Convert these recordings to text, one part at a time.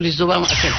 ዞባ ማእከል።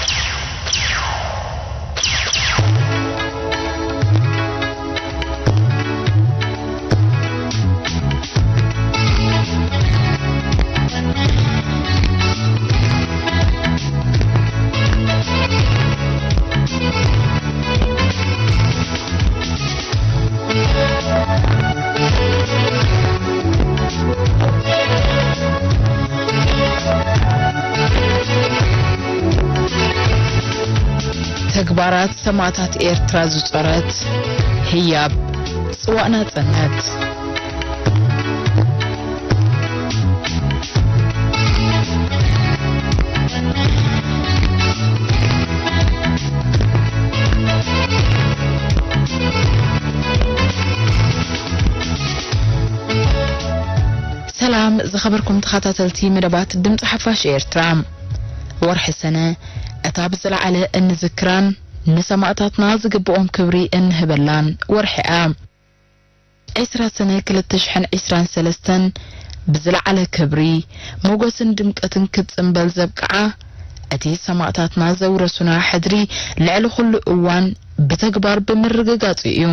ተግባራት ሰማእታት ኤርትራ ዝጾረት ህያብ ጽዋእ ናጽነት። ሰላም ዝኸበርኩም ተኸታተልቲ መደባት ድምፂ ሓፋሽ ኤርትራ። ወርሒ ሰነ እታ ብዝለዓለ እንዝክራን ንሰማእታትና ዝግብኦም ክብሪ እንህበላን ወርሒ እያ። ዕስራ ሰነ ክልተ ሽሕን ዕስራን ሰለስተን ብዝለዓለ ክብሪ፣ ሞገስን ድምቀትን ክትጽንበል ዘብቅዓ፣ እቲ ሰማእታትና ዘውረሱና ሕድሪ ልዕሊ ኩሉ እዋን ብተግባር ብምርግጋጹ እዩ።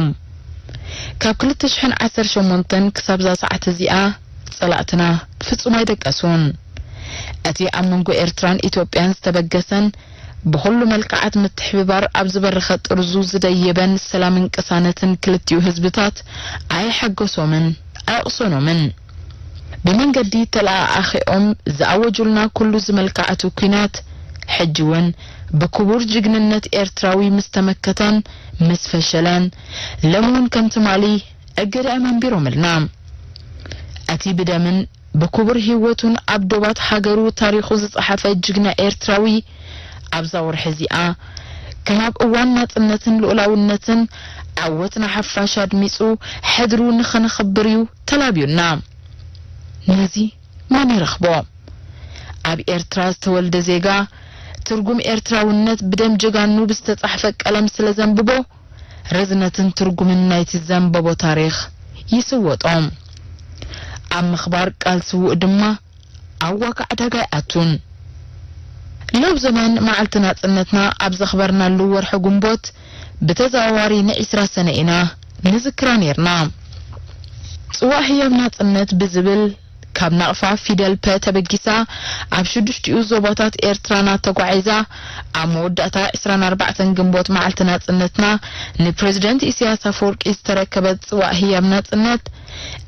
ካብ ክልተ ሽሕን ዓሰርተ ሸሞንተን ክሳብ እዛ ሰዓት እዚኣ ጸላእትና ፍጹም ኣይደቀሱን። እቲ ኣብ መንጎ ኤርትራን ኢትዮጵያን ዝተበገሰን ብኹሉ መልክዓት ምትሕብባር ኣብ ዝበረኸ ጥርዙ ዝደየበን ሰላምን ቅሳነትን ክልቲኡ ህዝብታት ኣየሐገሶምን ኣየቕሰኖምን። ብመንገዲ ተለኣኣኺኦም ዝኣወጁልና ኩሉ ዝመልክዓቱ ኲናት፣ ሕጂ እውን ብክቡር ጅግንነት ኤርትራዊ ምስ ተመከተን ምስ ፈሸለን፣ ሎሚ እውን ከም ትማሊ እገዳኦም ኣንቢሮምልና። እቲ ብደምን ብክቡር ህይወቱን ኣብ ዶባት ሃገሩ ታሪኹ ዝጸሓፈ ጅግና ኤርትራዊ፣ ኣብዛ ወርሒ እዚኣ፣ ከም ኣብ እዋን ናጽነትን ልኡላውነትን፣ ዓወት ንሓፋሽ ኣድሚጹ፣ ሕድሩ ንኸነኽብር እዩ ተላብዩና። ነዚ መን ይረኽቦ? ኣብ ኤርትራ ዝተወልደ ዜጋ፣ ትርጉም ኤርትራውነት ብደም ጀጋኑ ብዝተጻሕፈ ቀለም ስለ ዘንብቦ፣ ርዝነትን ትርጉምን ናይቲ ዘንበቦ ታሪኽ ይስወጦ። ኣብ ምኽባር ቃል ስዉእ ድማ ኣብ ዋጋ ዕዳጋ ኣይኣቱን። ሎብ ዘመን መዓልቲ ናጽነትና ኣብ ዘኽበርናሉ ወርሒ ግንቦት፣ ብተዘዋዋሪ ንዒስራ ሰነ ኢና ንዝክራ ኔርና። ጽዋእ ህያብ ናጽነት ብዝብል ካብ ናቕፋ ፊደል ፐ ተበጊሳ ኣብ ሽዱሽቲኡ ዞባታት ኤርትራና ተጓዒዛ፣ ኣብ መወዳእታ ዕስራን ኣርባዕተን ግንቦት መዓልቲ ናጽነትና ንፕረዚደንት ኢሳያስ ኣፈወርቂ ዝተረከበት ጽዋእ ህያብ ናጽነት፣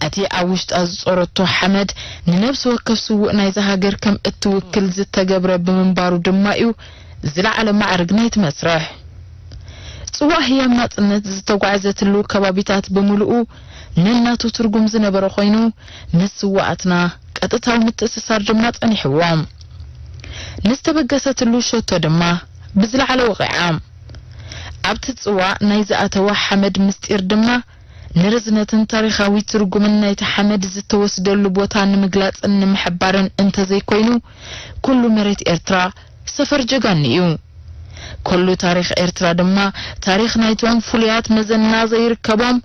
እቲ ኣብ ውሽጣ ዝጾረቶ ሓመድ ንነብሲ ወከፍ ስዉእ ናይዛ ሃገር ከም እትውክል ዝተገብረ ብምንባሩ ድማ እዩ ዝለዓለ ማዕርግ ናይቲ መስርሕ። ጽዋእ ህያብ ናጽነት ዝተጓዕዘትሉ ከባቢታት ብምሉኡ ነናቱ ትርጉም ዝነበሮ ኮይኑ፣ ምስ ስዉኣትና ቀጥታዊ ምትእስሳር ድማ ጸኒሕዎ። ንዝተበገሰትሉ ሸቶ ድማ ብዝለዓለ ወቒዓ። ኣብቲ ጽዋእ ናይ ዝኣተወ ሓመድ ምስጢር ድማ ንርዝነትን ታሪኻዊ ትርጉምን ናይቲ ሓመድ ዝተወስደሉ ቦታ ንምግላጽን ንምሕባርን እንተዘይኮይኑ፣ ኩሉ መሬት ኤርትራ ሰፈር ጀጋኑ እዩ። ኩሉ ታሪኽ ኤርትራ ድማ ታሪኽ ናይቶም ፍሉያት መዘና ዘይርከቦም፣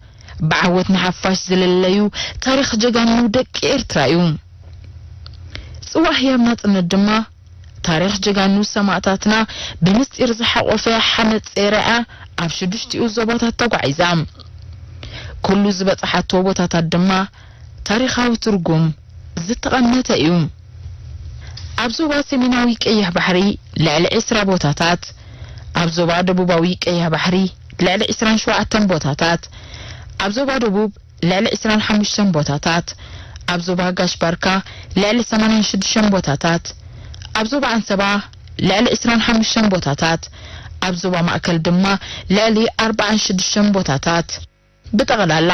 ብዓወት ንሓፋሽ ዝልለዩ ታሪኽ ጀጋኑ ደቂ ኤርትራ እዩ። ጽዋእ ህያብ ናጽነት ድማ ታሪኽ ጀጋኑ ሰማእታትና ብምስጢር ዝሓቖፈ ሓመድ ጸይራ እያ ኣብ ሽዱሽቲኡ ዞባታት ተጓዒዛ። ኩሉ ዝበጽሓቶ ቦታታት ድማ ታሪኻዊ ትርጉም ዝተቐመተ እዩ። ኣብ ዞባ ሰሜናዊ ቀይሕ ባሕሪ ልዕሊ ዕስራ ቦታታት፣ ኣብ ዞባ ደቡባዊ ቀይሕ ባሕሪ ልዕሊ ዕስራን ሸውዓተን ቦታታት፣ ኣብ ዞባ ደቡብ ልዕሊ ዕስራን ሓሙሽተን ቦታታት፣ ኣብ ዞባ ጋሽ ባርካ ልዕሊ ሰማንያን ሽዱሽተን ቦታታት፣ ኣብ ዞባ ዓንሰባ ልዕሊ ዕስራን ሓሙሽተን ቦታታት፣ ኣብ ዞባ ማእከል ድማ ልዕሊ ኣርባዓን ሽዱሽተን ቦታታት፣ ብጠቕላላ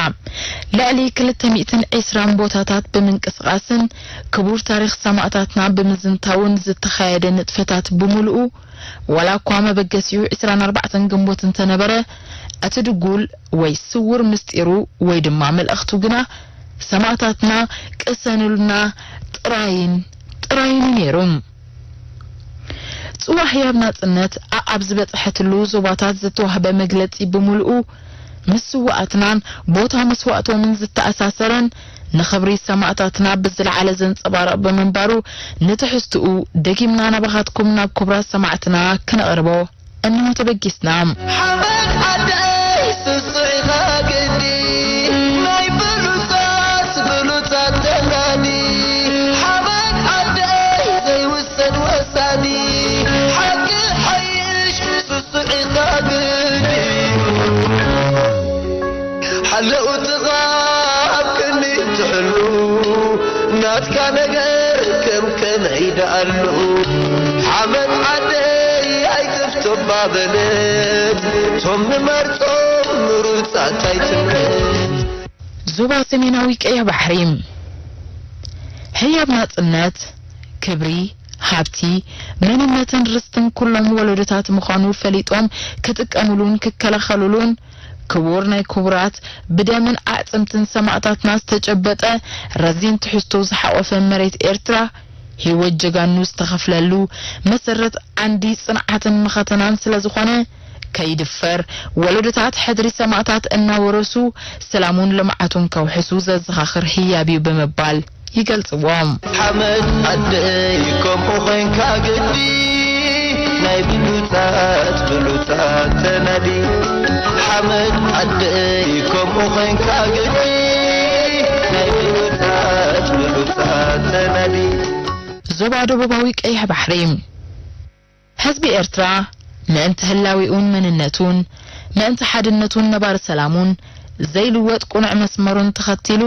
ልዕሊ ክልተ ሚእትን ዕስራን ቦታታት ብምንቅስቓስን ክቡር ታሪኽ ሰማእታትና ብምዝንታውን ዝተኻየደ ንጥፈታት ብምሉኡ፣ ዋላ እኳ መበገሲኡ ዕስራን ኣርባዕተን ግንቦት እንተነበረ፣ እቲ ድጉል ወይ ስዉር ምስጢሩ ወይ ድማ መልእኽቱ ግና፣ ሰማእታትና ቅሰኑልና ጥራይን ጥራይን እዩ ነይሩ። ጽዋእ ህያብ ናጽነት ኣኣብ ዝበጽሐትሉ ዞባታት ዝተዋህበ መግለጺ ብምሉኡ፣ ምስ ስዉኣትናን ቦታ መስዋእቶምን ዝተኣሳሰረን ንኽብሪ ሰማእታትና ብዝለዓለ ዘንጸባርቕ ብምንባሩ፣ ንትሕዝትኡ ደጊምና ናባኻትኩም ናብ ክቡራት ሰማዕትና ክነቕርቦ እንሆ ተበጊስና። ሓመድ ዓደይ ስሱዕ ኢኻ ግዲ፣ ናይ ብሉጻት ብሉጻት ተናዲ። ሓመድ ዓደይ ዘይውሰድ ወሳዲ፣ ሓቂ ሓይሽ ስሱዕ ኢኻ ግዲ። ሓለውትኻ ኣብ ቅድሚት ትሕሉ፣ ናትካ ነገር ከም ከመይ ደኣሉ። ሓመድ ዓደይ ኣይትፍቶ ባበለት፣ ቶም ንመርጾም ምሩጻት ኣይትምረጽ። ዞባ ሰሜናዊ ቀይሕ ባሕሪ። ህያብ ናጽነት፣ ክብሪ፣ ሃብቲ፣ መንነትን ርስትን ኩሎም ወለዶታት ምዃኑ ፈሊጦም ክጥቀምሉን ክከላኸሉሉን፣ ክቡር ናይ ክቡራት ብደምን ኣዕጽምትን ሰማእታትና ዝተጨበጠ ረዚን ትሕዝቶ ዝሓቖፈ መሬት ኤርትራ፣ ህይወት ጀጋኑ ዝተኸፍለሉ መሰረት ዓንዲ ጽንዓትን መኸተናን ስለ ዝኾነ፣ ከይድፈር፣ ወለዶታት ሕድሪ ሰማእታት እናወረሱ ሰላሙን ልምዓቱን ከውሕሱ ዘዘኻኽር ህያብ እዩ ብምባል ይገልጽዎ። ሓመድ ዓደይ ከምኡ ኾይንካ ግዲ፣ ናይ ብሉጻት ብሉጻት ተናዲ። ሓመድ ዓደይ ከምኡ ኾይንካ ግዲ፣ ናይ ብሉጻት ብሉጻት ተናዲ። ዞባ ደቡባዊ ቀይሕ ባሕሪ። ህዝቢ ኤርትራ ምእንቲ ህላዌኡን መንነቱን፣ ምእንቲ ሓድነቱን ነባሪ ሰላሙን ዘይልወጥ ቅኑዕ መስመሩን ተኸቲሉ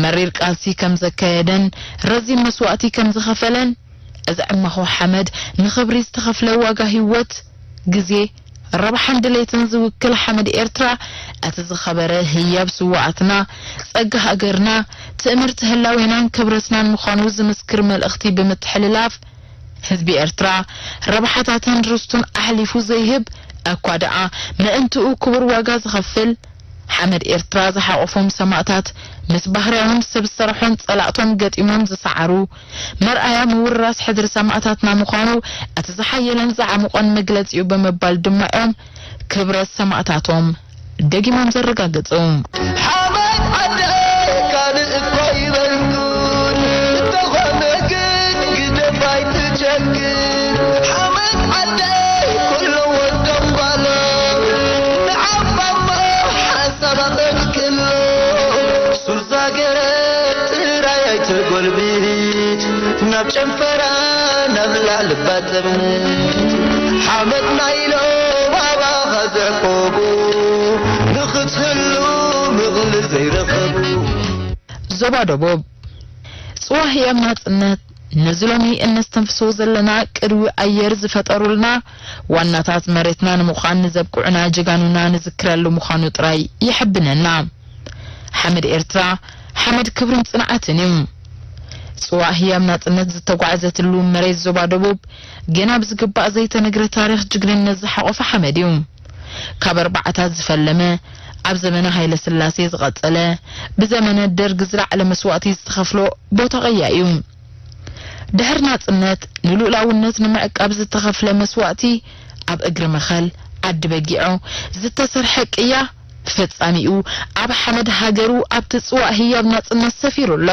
መሪር ቃልሲ ከም ዘካየደን ረዚን መስዋእቲ ከም ዝኸፈለን፣ እዚ ዕማኾ ሓመድ ንኽብሪ ዝተኸፍለ ዋጋ ህይወት፣ ግዜ፣ ረብሓን ድሌትን ዝውክል ሓመድ ኤርትራ፣ እቲ ዝኸበረ ህያብ ስውኣትና፣ ጸጋ ሃገርና፣ ትእምርቲ ህላዌናን ክብረትናን ምዃኑ ዝምስክር መልእኽቲ ብምትሕልላፍ፣ ህዝቢ ኤርትራ ረብሓታትን ርስቱን ኣሕሊፉ ዘይህብ፣ እኳ ደኣ ምእንትኡ ክቡር ዋጋ ዝኸፍል፣ ሓመድ ኤርትራ ዝሓቖፎም ሰማእታት፣ ምስ ባህርያውን ሰብ ዝሰርሖን ጸላእቶም ገጢሞም ዝሰዓሩ፣ መርኣያ ምውርራስ ሕድሪ ሰማእታትና ምዃኑ እቲ ዝሓየለን ዝዓሙቐን መግለጺኡ ብምባል ድማ እዮም ክብረት ሰማእታቶም ደጊሞም ዘረጋግጹ። ሓመድ ዓደይ ካልእ እኮ ይበልኩን፣ እንተኾነ ግን ግደፍ ኣይትቸግር። ሓመድ ዓደይ ኩሎም ወዶም ጓሎም፣ ንዓባሞ ሓንሳብ ኣቐልቅሎ። ሱር ዛገረ ጥራይ ኣይተጎልብት፣ ናብ ጨንፈራ ናብ ላዕሊ ባጽምት። ሓመድና ኢሎም ኣባኻ ዘዕቆቡ፣ ንኽትህሉ ምቕሊ ዘይረኸቡ። ዞባ ደቡብ። ጽዋ ህያብ ናጽነት፣ ነዚ ሎሚ እነስተንፍሶ ዘለና ቅድዊ ኣየር ዝፈጠሩልና ዋናታት መሬትና ንምዃን ንዘብቅዑና ጀጋኑና ንዝክረሉ ምዃኑ ጥራይ ይሕብነና። ሓመድ ኤርትራ፣ ሓመድ ክብርን ጽንዓትን እዩ። ጽዋእ ህያብ ናጽነት ዝተጓዕዘትሉ መሬት ዞባ ደቡብ፣ ገና ብዝግባእ ዘይተነግረ ታሪኽ ጅግንነት ዝሓቖፈ ሓመድ እዩ። ካብ ኣርባዓታት ዝፈለመ፣ ኣብ ዘመነ ሃይለ ስላሴ ዝቐጸለ፣ ብዘመነ ደርግ ዝለዓለ መስዋእቲ ዝተኸፍሎ ቦታ ቅያ እዩ። ድሕሪ ናጽነት፣ ንልኡላውነት ንምዕቃብ ዝተኸፍለ መስዋእቲ፣ ኣብ እግሪ መኸል፣ ዓዲ በጊዖ፣ ዝተሰርሐ ቅያ፣ ፈጻሚኡ ኣብ ሓመድ ሃገሩ ኣብቲ ጽዋእ ህያብ ናጽነት ሰፊሩ ኣሎ።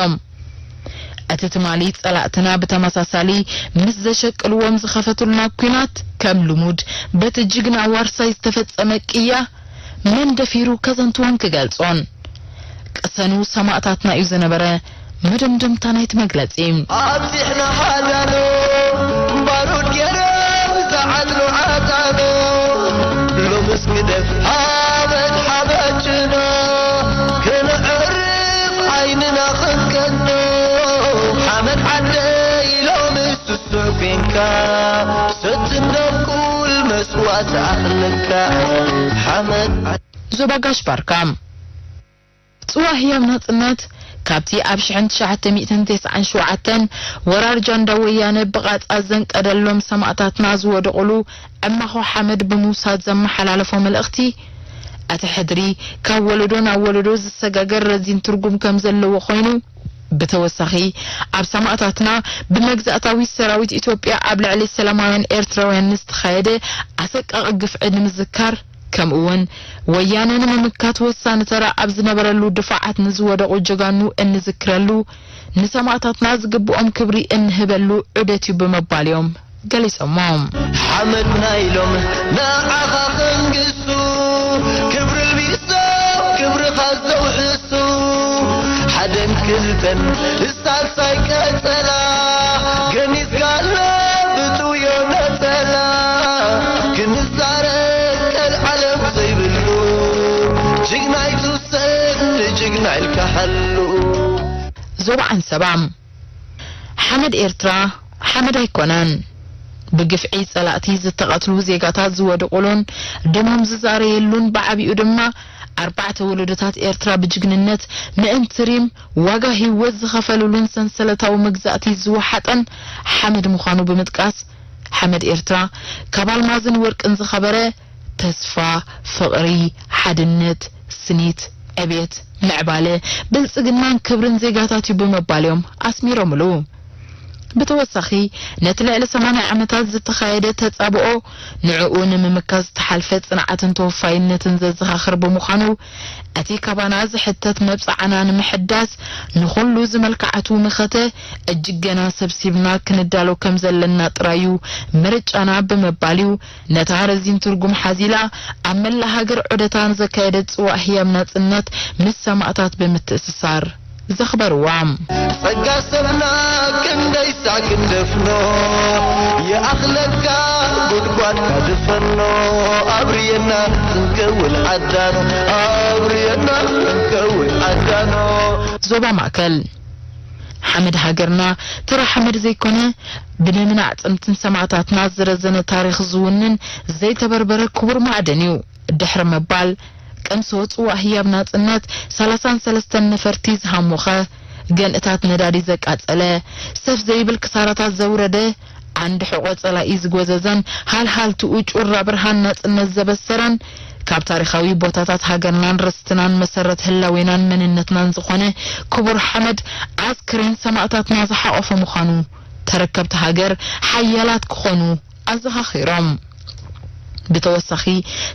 እቲ ትማሊ ጸላእትና ብተመሳሳሊ ምስ ዘሸቅልዎም ዝኸፈቱልና ኲናት፣ ከም ልሙድ በቲ ጅግና ዋርሳይ ዝተፈጸመ ቅያ መን ደፊሩ ከዘንትዎን ክገልጾን? ቅሰኑ ሰማእታትና እዩ ዝነበረ መደምደምታ ናይቲ መግለጺ። ኣብዚሕና ሃዳኖ፣ ባሩድ ገይሮም ዝዓጽኑ ዓጻኖ። ሎምስ ግደፍ ሓመድ ሓበችኖ፣ ከነዕርፍ ዓይንና ክንከኖ። ሓመድ ዓደይ ሎምስ ስሱዕ ኮይንካ፣ ሰትን ደቁል መስዋእቲ ኣኽለካ። ሓመድ ዓ- ዞባ ጋሽ ባርካ። ጽዋ ህያብ ናጽነት፣ ካብቲ ኣብ ሽሕን ትሽዓተ ሚእትን ተስዓን ሸውዓተን ወራር ጃንዳ ወያነ ብቓጻ ዘንቀደሎም ሰማእታትና ዝወደቑሉ ዕማኾ ሓመድ ብምውሳድ ዘመሓላለፎ መልእኽቲ፣ እቲ ሕድሪ ካብ ወለዶ ናብ ወለዶ ዝሰጋገር ረዚን ትርጉም ከም ዘለዎ ኮይኑ፣ ብተወሳኺ፣ ኣብ ሰማእታትና ብመግዛእታዊ ሰራዊት ኢትዮጵያ ኣብ ልዕሊ ሰላማውያን ኤርትራውያን ንዝተኻየደ ኣሰቃቒ ግፍዒ ንምዝካር፣ ከምኡ እውን ወያነ ንምምካት ወሳኒ ተራ ኣብ ዝነበረሉ ድፋዓት ንዝወደቑ ጀጋኑ እንዝክረሉ፣ ንሰማእታትና ዝግብኦም ክብሪ እንህበሉ ዑደት እዩ ብምባል እዮም ገሊጾሞ። ሓመድ ናይሎም ንዓኻ ከንግሱ፣ ክብሪ ልቢሶም ክብርኻ ዘውሕሱ፣ ሓደን ክልተን ሳልሳይ ቀጸላ፣ ገኒዝካለ ብጥውዮ ነጸላ፣ ክንዛረብ ቀልዓለም ዘይብሉ፣ ጅግናይ ትውሰን ንጅግና ኢልካ ሓሉ። ዞባ ዓንሰባ። ሓመድ ኤርትራ ሓመድ ኣይኮነን። ብግፍዒ ጸላእቲ ዝተቐትሉ ዜጋታት ዝወድቑሉን ደሞም ዝዛረየሉን፣ ብዓቢኡ ድማ ኣርባዕተ ወለዶታት ኤርትራ ብጅግንነት ምእንቲ ሪም ዋጋ ህይወት ዝኸፈሉሉን ሰንሰለታዊ መግዛእቲ ዝወሓጠን ሓመድ ምዃኑ ብምጥቃስ፣ ሓመድ ኤርትራ ካብ ኣልማዝን ወርቅን ዝኸበረ፣ ተስፋ፣ ፍቕሪ፣ ሓድነት፣ ስኒት፣ ዕቤት፣ ምዕባለ፣ ብልጽግናን ክብርን ዜጋታት እዩ ብምባል እዮም ኣስሚሮምሉ። ብተወሳኺ፣ ነቲ ልዕሊ ሰማንያ ዓመታት ዝተኻየደ ተጻብኦ፣ ንዕኡ ንምምካት ዝተሓልፈ ጽንዓትን ተወፋይነትን ዘዘኻኽር ብምዃኑ፣ እቲ ካባና ዝሕተት መብጽዓና ንምሕዳስ፣ ንኹሉ ዝመልክዓቱ መኸተ እጅገና ሰብሲብና ክንዳሎ ከም ዘለና ጥራይ እዩ ምርጫና ብምባል እዩ ነታ ረዚን ትርጉም ሓዚላ ኣብ መላእ ሃገር ዑደታ ንዘካየደት ጽዋእ ህያብ ናጽነት ምስ ሰማእታት ብምትእስሳር ዘኽበርዋ። ጸጋ ሰብና ክንደይ ሳዕ ክንደፍኖ፣ ይኣኽለካ ጉድጓድካ ድፈኖ፣ ኣብርየና ክንከውን ዓዳኖ፣ ኣብርየና ክንከውን ዓዳኖ። ዞባ ማእከል። ሓመድ ሃገርና ተራ ሓመድ ዘይኮነ፣ ብደምን ኣዕጽምትን ሰማእታትና ዝረዘነ ታሪኽ ዝውንን ዘይተበርበረ ክቡር ማዕድን እዩ። ድሕሪ ምባል፣ ቅምሶ ጽዋእ ህያብ ናጽነት፣ ሰላሳን ሰለስተን ነፈርቲ ዝሃሞኸ፣ ገንእታት ነዳዲ ዘቃጸለ፣ ሰፍ ዘይብል ክሳራታት ዘውረደ፣ ዓንዲ ሕቖ ጸላኢ ዝጎዘዘን፣ ሃልሃልትኡ ጩራ ብርሃን ናጽነት ዘበሰረን፣ ካብ ታሪኻዊ ቦታታት ሃገርናን ርስትናን መሰረት ህላዌናን መንነትናን ዝኾነ ክቡር ሓመድ ኣስክሬን ሰማእታትና ዝሓቖፈ ምዃኑ፣ ተረከብቲ ሃገር ሓያላት ክኾኑ ኣዘኻኺሮም። ብተወሳኺ፣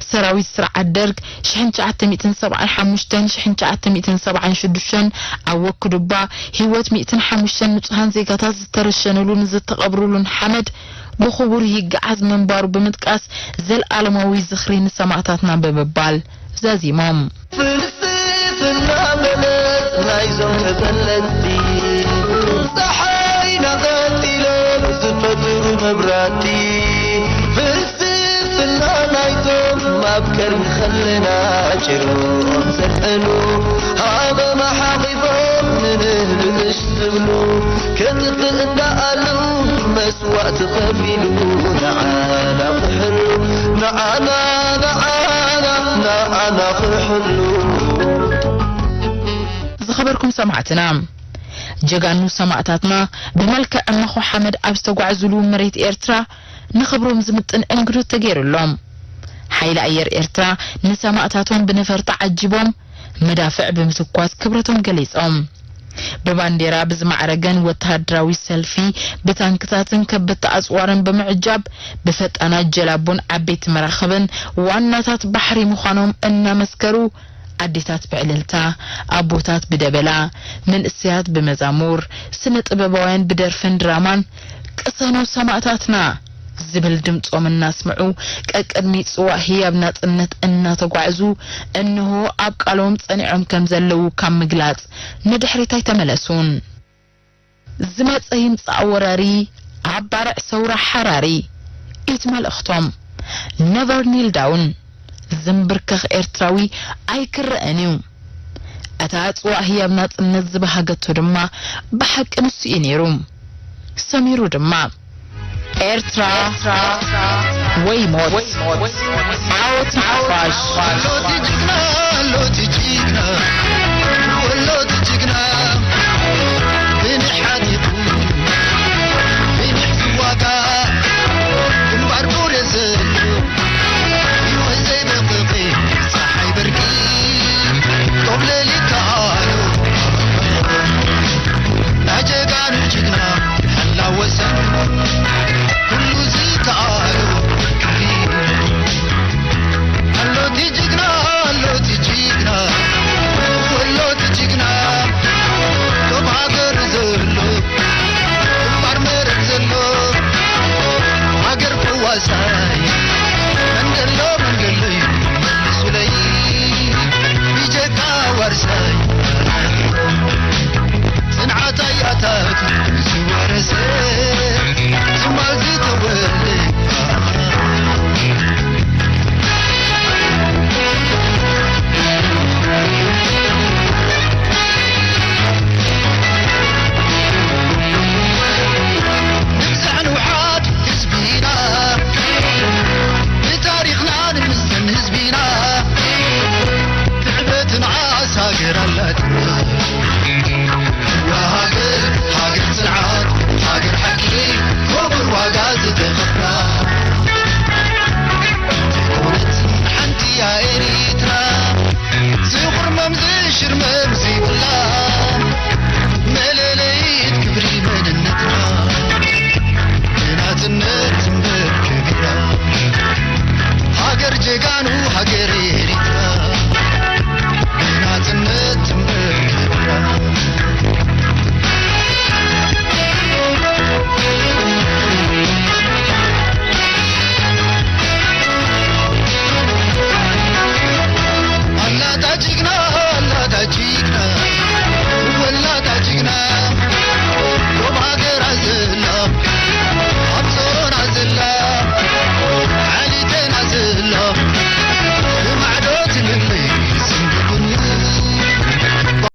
ሰራዊት ስርዓት ደርግ ሽሕን ትሽዓተ ሚእትን ሰብዓን ሓሙሽተን ሽሕን ትሽዓተ ሚእትን ሰብዓን ሽዱሽተን ኣብ ወክዱባ ህይወት ሚእትን ሓሙሽተን ንጹሃን ዜጋታት ዝተረሸኑሉን ዝተቐብሩሉን ሓመድ ብኽቡር ይገዓዝ ምንባሩ ብምጥቃስ፣ ዘልኣለማዊ ዝኽሪ ንሰማእታትና ብምባል ዛዚሞም። ፍልስፍና በለስ ናይዞም ተበለጽቲ፣ ጸሓይና ቀቲሎም ዝፈጥሩ መብራህቲ። ፍልስፍና ናይዞም ኣብ ከርሚ ከለና ጭርኦም ዘልዕሉ፣ ሃበማ ሓቒፎም ንንህልሽ ዝብሉ፣ ከጥፍእ እንዳኣሉ መስዋእቲ ከፊሉ ንዓና ክሕሉ፣ ንዓና፣ ንዓና፣ ንዓና ክሕሉ። ዝኸበርኩም ሰማዕትና፣ ጀጋኑ ሰማእታትና ብመልክዕ እማኾ ሓመድ ኣብ ዝተጓዕዙሉ መሬት ኤርትራ ንኽብሮም ዝምጥን እንግዶት ተገይሩሎም። ሓይሊ ኣየር ኤርትራ ንሰማእታቶም ብነፈርቲ ዓጂቦም፣ መዳፍዕ ብምትኳስ ክብረቶም ገሊጾም። ብባንዴራ ብዝማዕረገን ወተሃደራዊ ሰልፊ፣ ብታንክታትን ከበድቲ ኣጽዋርን ብምዕጃብ፣ ብፈጣናት ጀላቡን ዓበይቲ መራኽብን ዋናታት ባሕሪ ምዃኖም እናመስከሩ፣ ኣዴታት ብዕልልታ፣ ኣቦታት ብደበላ፣ መንእሰያት ብመዛሙር፣ ስነ ጥበባውያን ብደርፍን ድራማን፣ ቅሰኑ ሰማእታትና ዝብል ድምጾም እናስምዑ፣ ቀቅድሚ ጽዋእ ህያብ ናጽነት እናተጓዕዙ፣ እንሆ ኣብ ቃሎም ጸኒዖም ከም ዘለዉ ካብ ምግላጽ ንድሕሪት ኣይተመለሱን። ዝመጸ ይምጻእ ወራሪ፣ ኣብ ባርዕ ሰውራ ሓራሪ፣ ኢት መልእኽቶም። ነቨር ኒል ዳውን። ዝምብርከኽ ኤርትራዊ ኣይክረአን እዩ። እታ ጽዋእ ህያብ ናጽነት ዝበሃገቶ ድማ ብሓቂ ንሱ እዩ ነይሩ። ሰሚሩ ድማ። ኤርትራ ወይ ሞት። ዓወት ንሓፋሽ። ወሎቲ ጅግና፣ ወሎቲ ጅግና፣ ወሎቲ ጅግና፣ ብንሕ ሓቲቱ፣ ብንሕ ዝዋጋእ፣ ግንባር ቡሬ ዘሎ፣ ህይወት ዘይበቅቕ፣ ጸሓይ በርቂ፣ ዶብ ሌሊት ተኣሉ፣ ናይ ጀጋኑ ጅግና፣ ሓላው ወሰን፣ ኩሉ ዝተኣሉ፣ ክብሪ፣ ኣሎ መንገሎ መንገሎ እዩ መልሱለይ። ብጀካ ዋርሳይ ጽንዓት ኣያታት ዝወረሰ ትማል ዝተወልደ ንብዛዕ ንውሓት ህዝቢና ብታሪኽና ንምስን ህዝቢና ትዕበትን ዓሳ ሃገር ኣላትና። ሃገር፣ ሃገር ጽንዓት፣ ሃገር ሓቂ፣ ክቡር ዋጋ ዝተኸፍላ። ዘይኮነትን ሓንቲ እያ ኤሪትራ፣ ዝኹርመም ዝሽርመም ዘይብላ፣ መለለይት ክብሪ መንነትና፣ ብናጽነት ትንበር ከቢራ። ሃገር ጀጋኑ ሃገር